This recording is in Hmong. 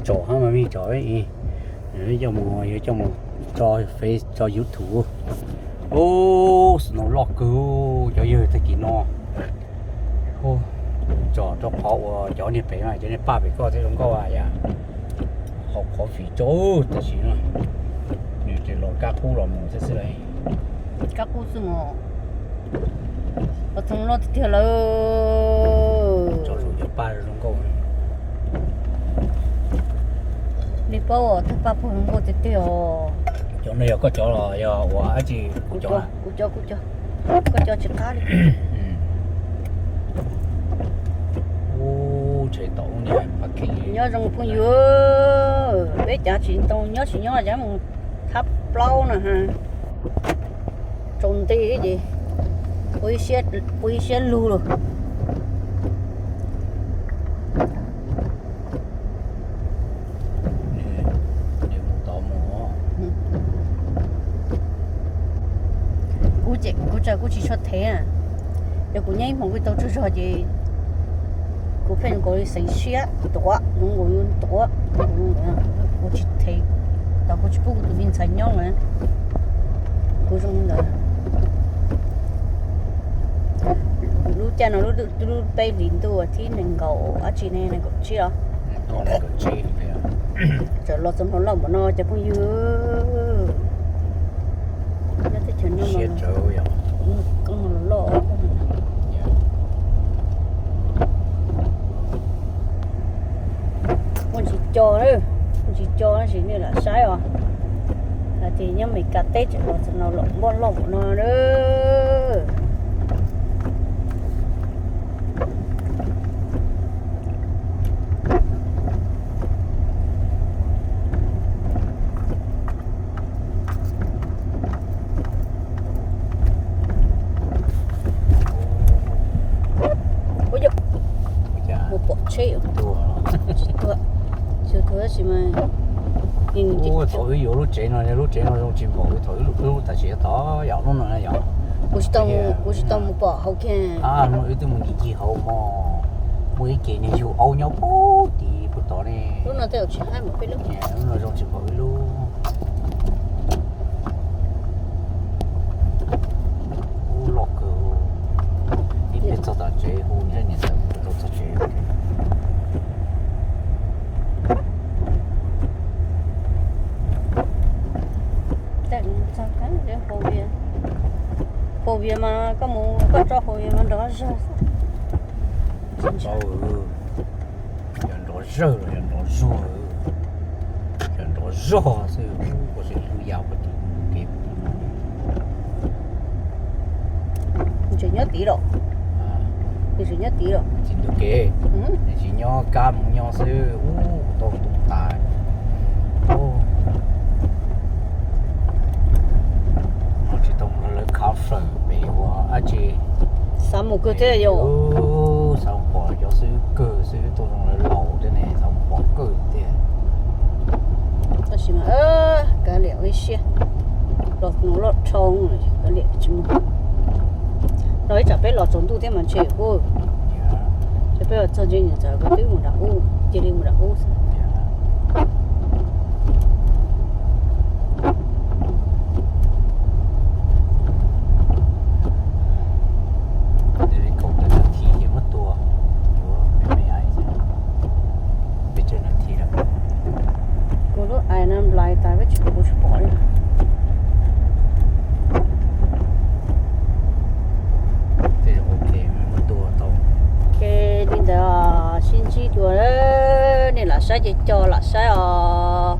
Tsom hab mas me tsom, coj mus, yuav coj mus tso Face tso YouTube. Ub, snow loj kawg cov yawg tag kis no. Tsom rau qhov uas cov niag pem mas cov niag paj pem koj thiaj zoo nkauj yom. Haus qhov fim tso tam sim no. Nws ces los kab qub los mus xwb xwb lawm. Kab qub xwb mus. Los txog no tiag tiag lawm. Tso saum cov paj zoo nkauj. Nej paub os, tug paj puag zoo nkauj tiag tiag os. Cov no yog koj cov los yog ua dab tsi? Kuv cov, kuv cov, kuv cov. Koj cov tsis qab li. Ub, ntshe tau ub niag paj kheej. Nyob zoo phooj ywg, peb cav tsis ntoo nyob tsis nyob cav mus thab plaub no ha. Tsaus nti ces ua ib siab lug lawm. Kuv ces kuv tsam kuv tsis tshua thev, yog kuv nyob ib hmos kuv tau tsaug zog ces kuv pheej zoo nkaus li xeev siab tuav, zoo nkaus li tuav, kuv tsis thev, tos kuv tsis pub kuv tus me ntxhais nyob na. Kuv zoo li ntawd. Lub caij no lub peb hlis ntuj thib nees nkaum dab tsi ne, nees nkaum tsib os. Txawm los txog no loj npaum no cov phooj ywg. Nyob teb chaws no los loj. Muaj ntsis co, muaj ntsis co tab sis nej lam saib os. Hais tias nyob Meskas teb tseem los txog no los npoj loj npaum no na. Ua yog mus pom tsheb, tsis tuag, tsis tuag tab sis mas thaum wb yuav lub tsev no, lub tsev no zoo tsis npaum thaum wb lub tam sim tod yom, lub no yom. Kuv tsis tau mus pom hauv kiag. Wb twb mus ncig ncig hauv mog, muaj ib ce niag yug aub nyob puag tid puag tod ne. Lub no tej zaum tsis haib npaum peb lub. Lub no zoo tsis npaum wb lub. Ub, loj kawg. Ib pliag txog tom tsev hu ntsej niam ntxawm mus rau txog tsev. Hauv Vias mas koj mus koj tso hauv Vias mas nrov zog. Yog nrov zawg los yog nrov zuag? Yog nrov zog xwb, ua sim hlub yam ua tim kev. Nws tseem nyob tid los? Nws tseem nyob tid los? Tim ntug kev, nws tsis nyob kab mus nyob xwb, ub, tau ntuj tas. Tsis tau mus lawv khav fawm pem ua dab tsi. Xav mus kawg thiab yom. Xav mus pom cov xib hwb kawg, xib hwb tuaj zoo lawv laus thiab ne, xav mus pom kawg thiab. Tab sis mas kav liam ua ib siab, los mus loj dhau, kav liam tsis mus. Los ib tsam peb los tsaus ntuj thiab mas ntshe kuj, ces peb los txog ntshe niam ntxawm kuj twb mus nram ub, cia li mus nram ub xwb. Kaum tawm nas this ces muab tua, yuav me me ais, peb caug nas this lawm. Kuv lub ais no nplais tas peb tsis, kuv tsis pom li. Tej zaum ua ke muab tua tau. Ces li ntawd sib ntsib dua, nej lam saib ces co lam saib os.